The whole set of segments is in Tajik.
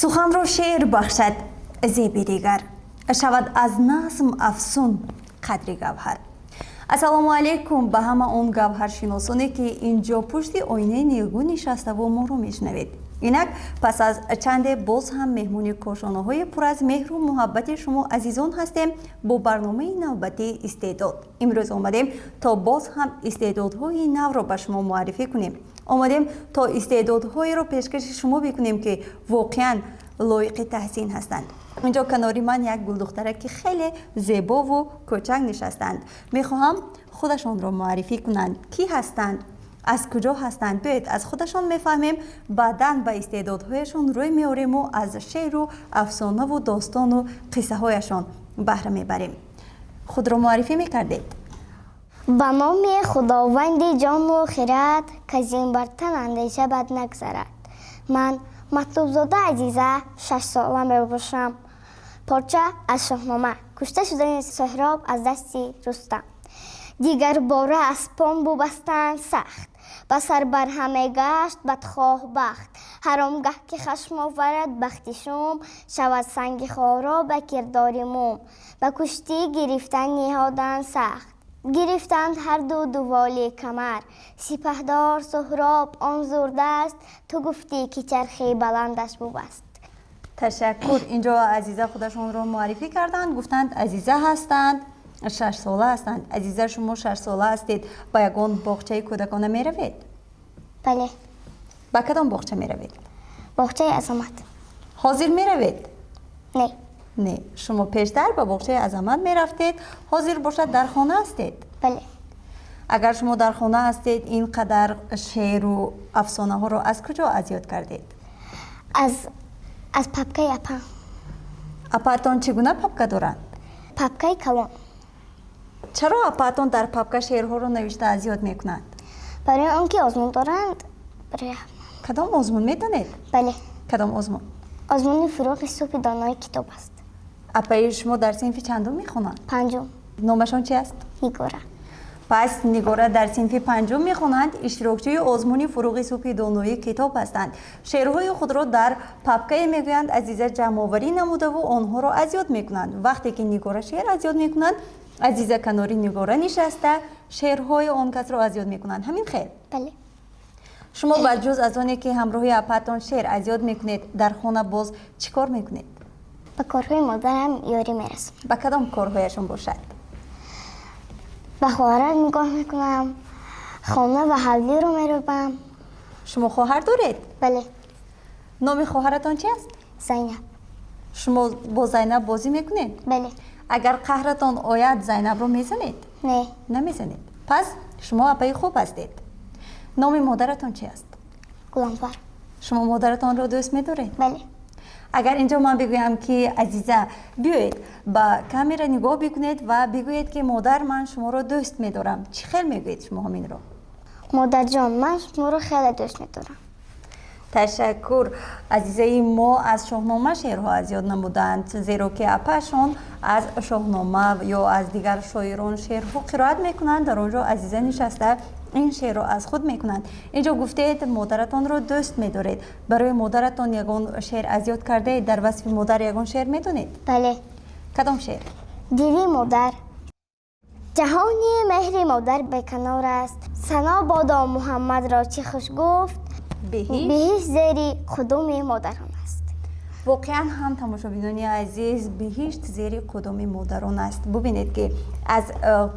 Суханро шеър бахшад зеби дигар, шавад аз назм афсун қадри гавҳар. Ассалому алайкум ба ҳама он гавҳаршиносоне, ки инҷо пушти оинаи нилгун нишаставу моро мешунавед. Инак, пас аз чанде боз ҳам меҳмони кошонаҳои пур аз меҳру муҳаббати шумо азизон ҳастем бо барномаи навбатии «Истеъдод». Имрӯз омадем, то боз ҳам истеъдодҳои навро ба шумо муаррифӣ кунем. Омадем, то истеъдодҳоеро пешкаши шумо бикунем, ки воқеан лоиқи таҳсин ҳастанд. Инҷо канори ман як гулдухтараки хеле зебову кӯчак нишастанд. Мехоҳам худашонро муаррифӣ кунанд. Кӣ ҳастанд, аз куҷо ҳастанд? Биёед, аз худашон мефаҳмем, баъдан ба истеъдодҳояшон рӯй меорему аз шеъру афсонаву достону қиссаҳояшон баҳра мебарем. Худро муаррифӣ мекардед? Ба номи Худованди ҷону хирад, казин бар тан андеша бад нагзарад. Ман Матлубзода Азиза, 6-сола мебошам. Порча аз «Шоҳнома», кушта шудани Соҳроб аз дасти Рустам. Дигар бора аспон бубастанд сахт, ба сар барҳаме гашт бадхоҳ бахт. Ҳар он гаҳ ки хашм оварад бахти шум, шавад санги хоро ба кирдори мум. Ба куштӣ гирифтан ниҳоданд сахт, гирифтанд ҳарду дуволи камар. Сипаҳдор Суҳроб он зурдаст, ту гуфтӣ, ки чархи баландаш бубаст. Ташаккур. Инҷо Азиза худашонро муаррифӣ карданд, гуфтанд, Азиза ҳастанд, 6-сола ҳастанд. Азиза, шумо 6-сола ҳастед, ба ягон боғчаи кӯдакона меравед? Бале. Ба кадом боғча меравед? Боғчаи «Азамат». Ҳозир меравед? Не. Не, шумо пештар ба боғчаи «Азамат» мерафтед, ҳозир бошад, дар хона ҳастед? Бале. Агар шумо дар хона ҳастед, ин қадар шеъру афсонаҳоро аз куҷо аз ёд кардед? Аз папкаи апам. Апаатон чӣ гуна папка доранд? Папкаи калон. Чаро апаатон дар папка шеърҳоро навишта аз ёд мекунанд? Барои он ки озмун доранд, барои Кадом озмун, медонед? Бале. Кадом озмун? Озмуни «Фурӯғи субҳи донои китоб» аст. Апаи шумо дар синфи чандум мехонанд? Панҷум. Номашон чи аст? Нигора. Пас Нигора дар синфи панҷум мехонанд, иштирокчии озмуни «Фурӯғи субҳи донои китоб» ҳастанд. Шеърҳои худро дар папкае, мегӯянд, Азиза ҷамъоварӣ намудаву онҳоро аз ёд мекунанд. Вақте ки Нигора шеър аз ёд мекунанд, Азиза канори Нигора нишаста, шеърҳои он касро аз ёд мекунанд. Ҳамин хел? Бале. Шумо ба ҷуз аз оне ки ҳамроҳи апаатон шеър аз ёд мекунед, дар хона боз чӣ кор мекунед? Ба корҳои модарам ёрӣ мерасонам. Ба кадом корҳояшон бошад? Ба хоҳарам нигоҳ мекунам, хона ва ҳавлиро мерӯбам. Шумо хоҳар доред? Бале. Номи хоҳаратон чи аст? Зайнаб. Шумо бо Зайнаб бозӣ мекунед? Бале. Агар қаҳратон ояд, Зайнабро мезанед? Не. Намезанед. Пас шумо апаи хуб ҳастед. Номи модаратон чи аст? Гуланфар. Шумо модаратонро дӯст медоред? Бале. Агар инҷо ман бигӯям, ки Азиза, биёед, ба камера нигоҳ бикунед ва бигӯед, ки модар, ман шуморо дӯст медорам, чӣ хел мегӯед шумо ҳаминро? Модарҷон, ман шуморо хеле дӯст медорам. Ташаккур. Азизаи мо аз «Шоҳнома» шеърҳо аз ёд намуданд, зеро ки апаашон аз «Шоҳнома» ё аз дигар шоирон шеърҳо қироат мекунанд. Дар он ҷо Азиза нишаста, ин шеърро аз худ мекунанд. Инҷо гуфтед, модаратонро дӯст медоред. Барои модаратон ягон шеър аз ёд кардаед? Дар васфи модар ягон шеър медонед? Бале. Кадом шеър? Дили модар. Ҷаҳони меҳри модар беканор аст. Сано бодо Муҳаммадро, чӣ хуш гуфт. Беҳишт Беҳишт зери қудуми модарон аст. Воқеан ҳам, тамошобинони азиз, биҳишт зери қудуми модарон аст. Бубинед, ки аз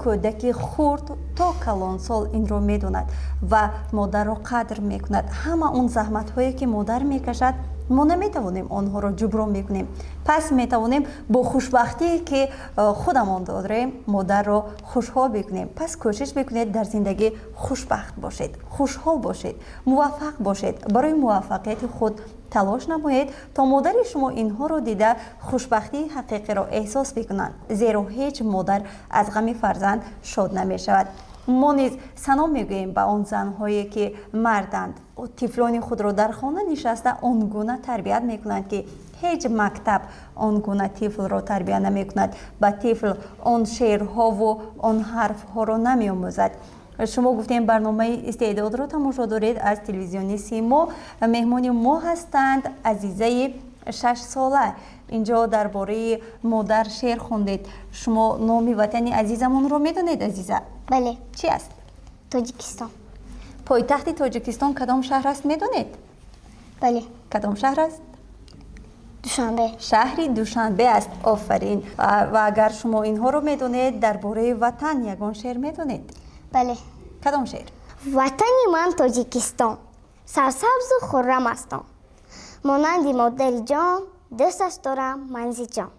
кӯдаки хурд то калонсол инро медонад ва модарро қадр мекунад. Ҳама он заҳматҳое, ки модар мекашад. Мо наметавонем онҳоро ҷуброн бикунем. Пас метавонем бо хушбахтие, ки худамон дорем, модарро хушҳол бикунем. Пас кӯшиш бикунед, дар зиндагӣ хушбахт бошед, хушҳол бошед, муваффақ бошед, барои муваффақияти худ талош намоед, то модари шумо инҳоро дида хушбахтии ҳақиқиро эҳсос бикунанд, зеро ҳеҷ модар аз ғами фарзанд шод намешавад. Мо низ салом мегӯем ба он занҳое, ки марданд, тифлони худро дар хона нишаста он гуна тарбият мекунанд, ки ҳеҷ мактаб он гуна тифлро тарбия намекунад, ба тифл он шеърҳову он ҳарфҳоро намеомӯзад. Шумо гуфтем, барномаи Истеъдодро тамошо доред аз телевизиони Симо. Меҳмони мо ҳастанд Азизаи 6сола. Инҷо дар бораи модар шеър хондед. Шумо номи ватани азизамонро медонед, Азиза? Бале. Чӣ аст? Тоҷикистон. Пойтахти Тоҷикистон кадом шаҳр аст, медонед? Бале. Кадом шаҳр аст? Душанбе. Шаҳри Душанбе аст. Офарин! Ва агар шумо инҳоро медонед, дар бораи ватан ягон шеър медонед? Бале. Кадом шеър? Ватани ман Тоҷикистон, сарсабзу хуррам аст он, монанди модари ҷон дӯсташ дорам ман зи ҷон.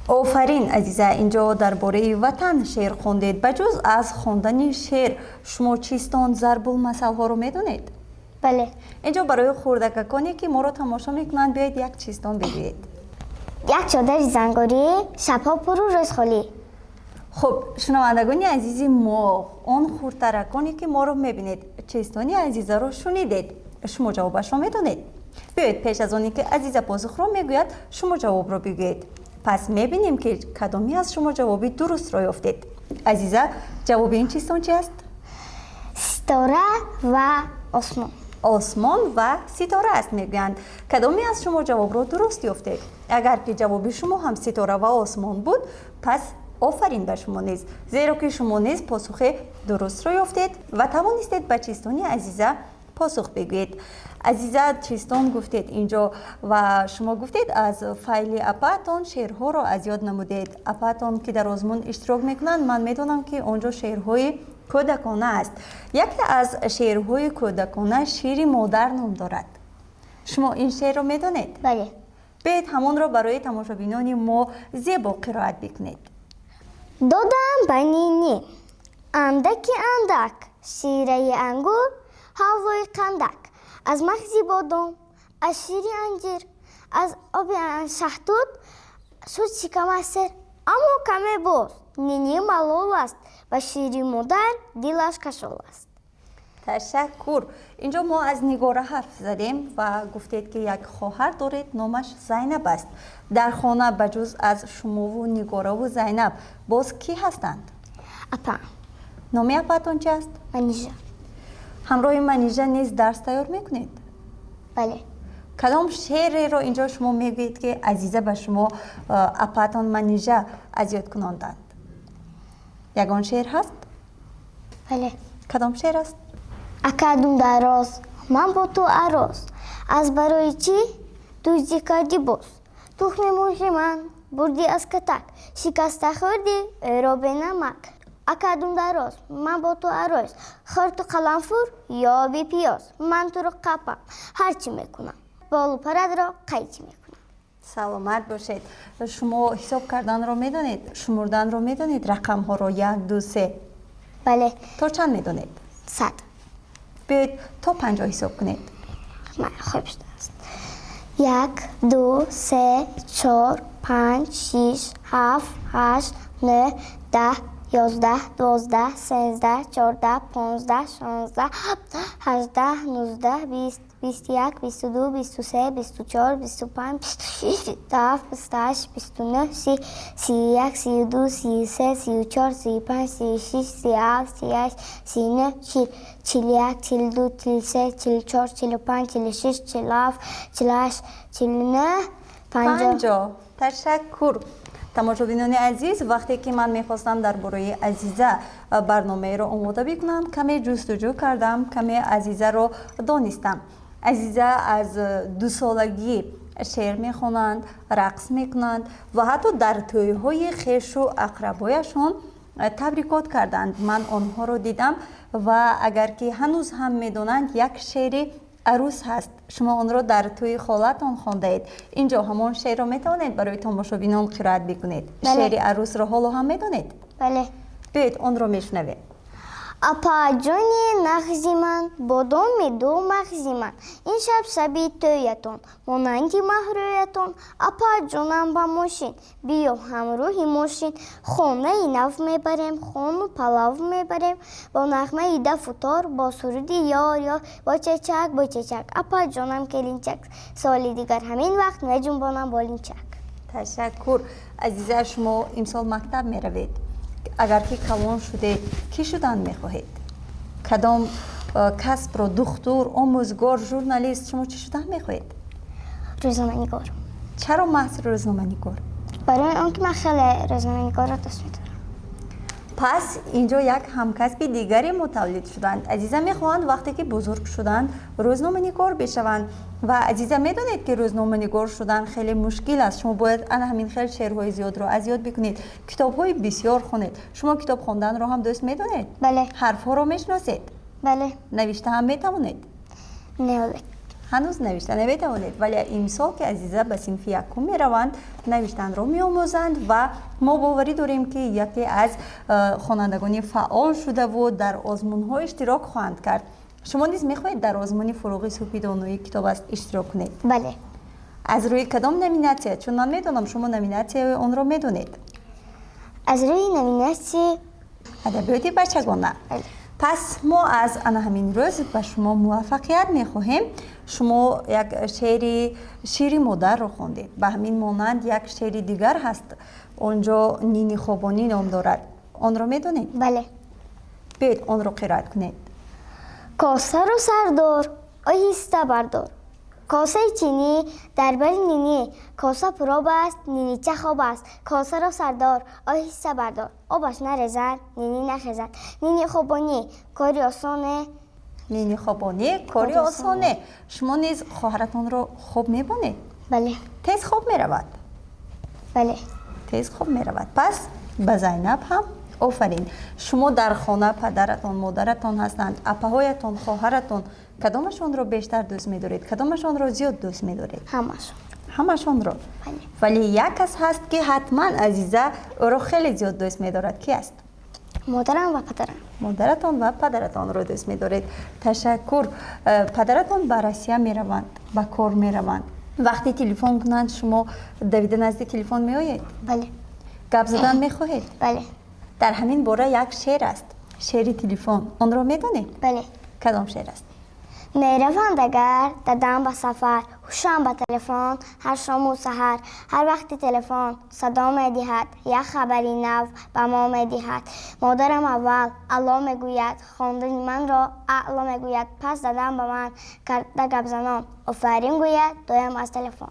Офарин, Азиза! Инҷо дар бораи ватан шеър хондед. Ба ҷуз аз хондани шеър, шумо чистон, зарбулмасалҳоро медонед? Бале. Инҷо барои хурдакаконе, ки моро тамошо мекунанд, биёед, як чистон бигӯед. Як чодари зангорӣ, шабҳо пуру рӯз холӣ. Хуб, шунавандагони азизи мо, он хурдтараконе, ки моро мебинед, чистони Азизаро шунидед. Шумо ҷавобашро медонед? Биёед, пеш аз оне ки Азиза посухро мегӯяд, шумо ҷавобро бигӯед. Пас мебинем, ки кадоме аз шумо ҷавоби дурустро ёфтед. Азиза, ҷавоби ин чистон чи аст? Ситора ва осмон. Осмон ва ситора аст, мегӯянд. Кадоме аз шумо ҷавобро дуруст ёфтед? Агар ки ҷавоби шумо ҳам ситора ва осмон буд, пас офарин ба шумо низ, зеро ки шумо низ посухи дурустро ёфтед ва тавонистед ба чистони Азиза посух бигӯед. Азиза, чистон гуфтед инҷо ва шумо гуфтед, аз файли апаатон шеърҳоро аз ёд намудед. Апаатон, ки дар озмун иштирок мекунанд, ман медонам, ки он ҷо шеърҳои кӯдакона аст. Яке аз шеърҳои кӯдакона «Шири модар» ном дорад. Шумо ин шеърро медонед? Бале. Биёед, ҳамонро барои тамошобинони мо зебо қироат бикунед. Додам ба нинӣ андаки андак, шираи ангур, ҳалвои қандак, аз мағзи бодом, аз шири анҷир, аз оби шаҳтут шуд шикамаш сер. Аммо каме боз нинӣ малол аст, ба шири модар дилаш кашол аст. Ташаккур! Инҷо мо аз Нигора ҳарф задем ва гуфтед, ки як хоҳар доред, номаш Зайнаб аст. Дар хона ба ҷуз аз шумову Нигораву Зайнаб боз кӣ ҳастанд? Апа. Номи апаатон чи аст? Манижа. Ҳамроҳи Манижа низ дарс тайёр мекунед? Бале. Кадом шеъреро инҷо шумо мегӯед, ки Азиза, ба шумо апаатон Манижа аз ёд кунонданд? Ягон шеър ҳаст? Бале. Кадом шеър аст? Ака Думдароз, ман бо ту арӯс, аз барои чӣ дуздӣ кардӣ боз? Тухми мурғи ман бурдӣ аз катак, шикаста хӯрдӣ ӯро бенамак. Ака Думдароз, ман бо ту арӯс, хӯр ту қаламфур ё бипиёз, ман туро қапам ҳарчӣ мекунам, болу паратро қайчӣ мекунам. Саломат бошед! Шумо ҳисоб карданро медонед, шумурданро медонед, рақамҳоро як, ду, се? Бале. То чанд медонед? 100. Биёед, то 50 ҳисоб кунед. Хуб шудааст. Як, ду, се, чор, панҷ, шиш, ҳафт, ҳашт, нӯҳ, 10, 11, 12, 13, 14, 15, 16, 18, 19, 20, 21, 22, 23, 24, 25, 26, 27, 28, 29, 30, 31, 32, 33, 34, 35, 36, 37, 38, 39, 40, 41, 42, 43, 44, 45, 46, 47, 48, 49, 50. 50. Ташаккур! Тамошобинони азиз, вақте ки ман мехостам дар бораи Азиза барномаеро омода бикунам, каме ҷустуҷӯ кардам, каме Азизаро донистам. Азиза аз 2солагӣ шеър мехонанд, рақс мекунанд ва ҳатто дар тӯйҳои хешу ақрабояшон табрикот карданд. Ман онҳоро дидам. Ва агар ки ҳанӯз ҳам медонанд, як шеъри Арӯс ҳаст, шумо онро дар тӯи холаатон хондаед. Инҷо ҳамон шеърро метавонед барои тамошобинон қироат бикунед? Бале. Шеъри арӯсро ҳоло ҳам медонед? Бале. Биёед, онро мешунавем. Апаҷони нағзи ман, бодоми ду мағзи ман, ин шаб шаби тӯятон, монанди маҳрӯятон. Апаҷонам, ба мошин биё, ҳамроҳи мошин, хонаи нав мебарем, хону палав мебарем, бо нағмаи дафу тор, бо суруди ёр ёр, бо чечак, бо чечак, апаҷонам келинчак, соли дигар ҳамин вақт меҷунбонам болинчак. Ташаккур, Азиза. Шумо имсол мактаб меравед. Агар ки калон шудед, кӣ шудан мехоҳед? Кадом касбро? Духтур, омӯзгор, журналист? Шумо чӣ шудан мехоҳед? Рӯзноманигор. Чаро маҳз рӯзноманигор? Барои он ки ман хеле рӯзноманигорро дӯст медорам. Пас инҷо як ҳамкасби дигаре мутаваллид шуданд. Азиза мехоҳанд, вақте ки бузург шуданд, рӯзноманигор бишаванд. Ва, Азиза, медонед, ки рӯзноманигор шудан хеле мушкил аст. Шумо бояд ана ҳамин хел шеърҳои зиёдро аз ёд бикунед, китобҳои бисёр хонед. Шумо китоб хонданро ҳам дӯст медонед? Бале. Ҳарфҳоро мешиносед? Бале. Навишта ҳам метавонед? Не, оле. Ҳанӯз навишта наметавонед, вале имсол ки Азиза ба синфи якум мераванд, навиштанро меомӯзанд ва мо боварӣ дорем, ки яке аз хонандагони фаъол шудаву дар озмунҳо иштирок хоҳанд кард. Шумо низ мехоҳед дар озмуни «Фурӯғи субҳи доноӣ китоб аст» иштирок кунед? Бале. Аз рӯи кадом номинатсия? Чун ман медонам, шумо номинатсияи онро медонед. Аз рӯи номинатсияи адабиёти бачагона. Бале. Пас мо аз ана ҳамин рӯз ба шумо муваффақият мехоҳем. Шумо як шеъри «Шири модарро» хондед. Ба ҳамин монанд як шеъри дигар ҳаст онҷо, «Нини хобонӣ» ном дорад. Онро медонед? Бале. Биёед, онро қироат кунед. Косаро сардор, оҳиста бардор, косаи чинӣ дар бари нинӣ, коса пуроб аст, нинича хоб аст, косаро сардор, оҳиста бардор, обаш нарезад, нинӣ нахезад. Нини хобонӣ кори осоне. Нини хобонӣ кори осоне. Шумо низ хоҳаратонро хоб мебонед? Бале. Тез хоб меравад? Бале. Тез хоб меравад. Пас ба Зайнаб ҳам офарин. Шумо дар хона падаратон, модаратон ҳастанд, апаҳоятон, хоҳаратон. Кадомашонро бештар дӯст медоред? Кадомашонро зиёд дӯст медоред? Ҳамашон. Ҳамашонро? Бале. Вале як кас ҳаст, ки ҳатман Азиза ӯро хеле зиёд дӯст медорад. Ки аст? Модарам ва падарам. Модаратон ва падаратонро дӯст медоред. Ташаккур. Падаратон ба Россия мераванд, ба кор мераванд. Вақте телефон кунанд, шумо давида назди телефон меоед? Бале. Гап задан мехоҳед? Бале. Дар ҳамин бора як шеър аст, шеъри телефон. Онро медонед? Бале. Кадом шеър аст? Мераванд агар дадам ба сафар, ҳушам ба телефон ҳар шому саҳар, ҳар вақти телефон садо медиҳад, як хабари нав ба мо медиҳад. Модарам аввал алло мегӯяд, хондани манро аъло мегӯяд, пас дадам ба ман карда гапзанон офарин гӯяд доям аз телефон.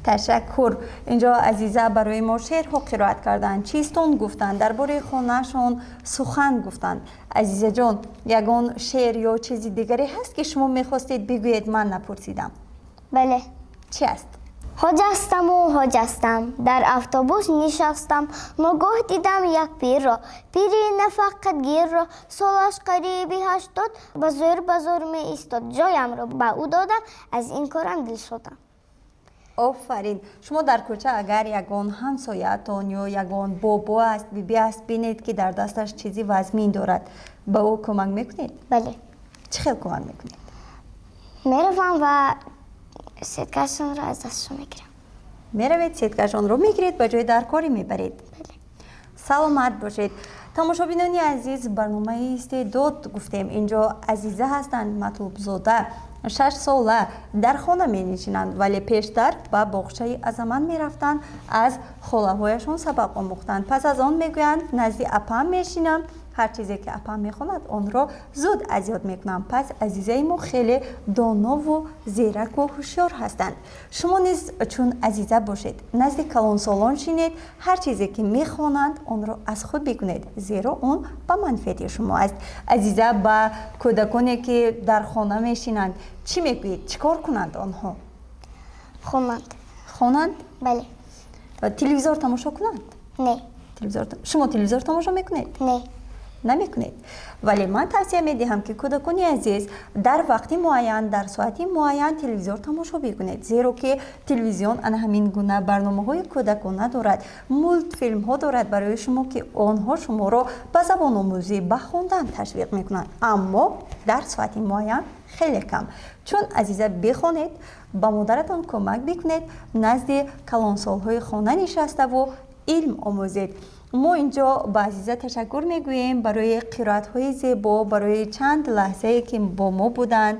Ташаккур. Инҷо Азиза барои мо шеърҳо қироат карданд, чистон гуфтанд, дар бораи хонаашон сухан гуфтанд. Азизаҷон, ягон шеър ё чизи дигаре ҳаст, ки шумо мехостед бигӯед, ман напурсидам? Бале. Чӣ аст? Ҳоҷастаму ҳоҷастам, дар автобус нишастам, ногоҳ дидам як пирро, пири нафақатгирро, солаш қариби 80, ба зӯр ба зӯр меистод. Ҷоямро ба ӯ додам, аз ин корам дилшодам. Офарин. Шумо дар кӯча агар ягон ҳамсояатон ё ягон бобо аст, биби аст, бинед, ки дар дасташ чизи вазмин дорад, ба ӯ кӯмак мекунед? Бале. Чӣ хел кӯмак мекунед? Меравам ва сеткашонро аз дасташон мегирам. Меравед, сеткашонро мегиред, ба ҷои даркорӣ мебаред. Бале. Саломат бошед. Тамошобинони азиз, барномаи «Истеъдод» гуфтем. Инҷо Азиза ҳастанд Матлубзода, 6 сола, дар хона менишинанд, вале пештар ба боғчаи Азаман мерафтанд, аз холаҳояшон сабақ омӯхтанд. Пас аз он мегӯянд: «Назди апам мешинам, ҳар чизе ки апам мехонад, онро зуд аз ёд мекунам». Пас азизаи мо хеле донову зираку ҳушёр ҳастанд. Шумо низ чун Азиза бошед, назди калонсолон шинед, ҳар чизе ки мехонанд, онро аз худ бикунед, зеро он ба манфиати шумо аст. Азиза, ба кӯдаконе, ки дар хона мешинанд, чӣ мегӯед? Чӣ кор кунанд онҳо? Хонанд. Хонанд? Бале. Телевизор тамошо кунанд? Не. Телевизор. Шумо телевизор тамошо мекунед? Не. Намекунед. Вале ман тавсия медиҳам, ки, кӯдакони азиз, дар вақти муайян, дар соати муайян телевизор тамошо бикунед, зеро ки телевизион ана ҳамин гуна барномаҳои кӯдакона дорад, мултфилмҳо дорад барои шумо, ки онҳо шуморо ба забономӯзӣ, ба хондан ташвиқ мекунанд, аммо дар соати муайян, хеле кам. Чун Азиза бихонед, ба модаратон кӯмак бикунед, назди калонсолҳои хона нишаставу илм омӯзед. Мо инҷо ба Азиза ташаккур мегӯем барои қироатҳои зебо, барои чанд лаҳзае, ки бо мо буданд,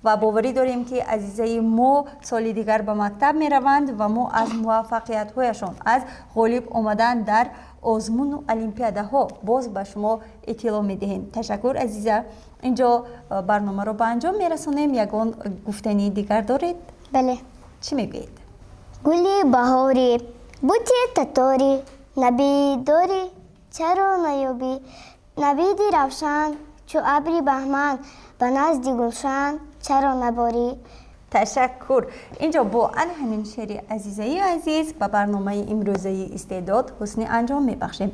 ва боварӣ дорем, ки азизаи мо соли дигар ба мактаб мераванд ва мо аз муваффақиятҳояшон, аз ғолиб омадан дар озмуну олимпиадаҳо боз ба шумо иттилоъ медиҳем. Ташаккур, Азиза. Инҷо барномаро ба анҷом мерасонем. Ягон гуфтании дигар доред? Бале. Чӣ мегӯед? Гули баҳорӣ, бути таторӣ, набидорӣ, чаро наёбӣ? Навиди равшан, чу абри баҳман, ба назди гулшан чаро наборӣ? Ташаккур. Инҷо бо ан ҳамин шеъри азизаи азиз ба барномаи имрӯзаи «Истеъдод» ҳусни анҷом мебахшем.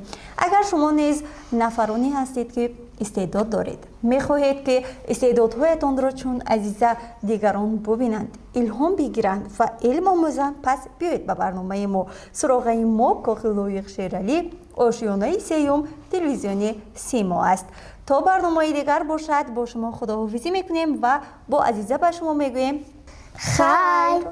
Агар шумо низ нафароне ҳастед, ки истеъдод доред, мехоҳед, ки истеъдодҳоятонро чун Азиза дигарон бубинанд, илҳом бигиранд ва илм омӯзанд, пас биёед ба барномаи мо. Суроғаи мо Кохи Лоиқ Шералӣ, ошёнаи сеюм, телевизиони «Симо» аст. То барномаи дигар бошад, бо шумо худоҳофизӣ мекунем ва бо Азиза ба шумо мегӯем хайр.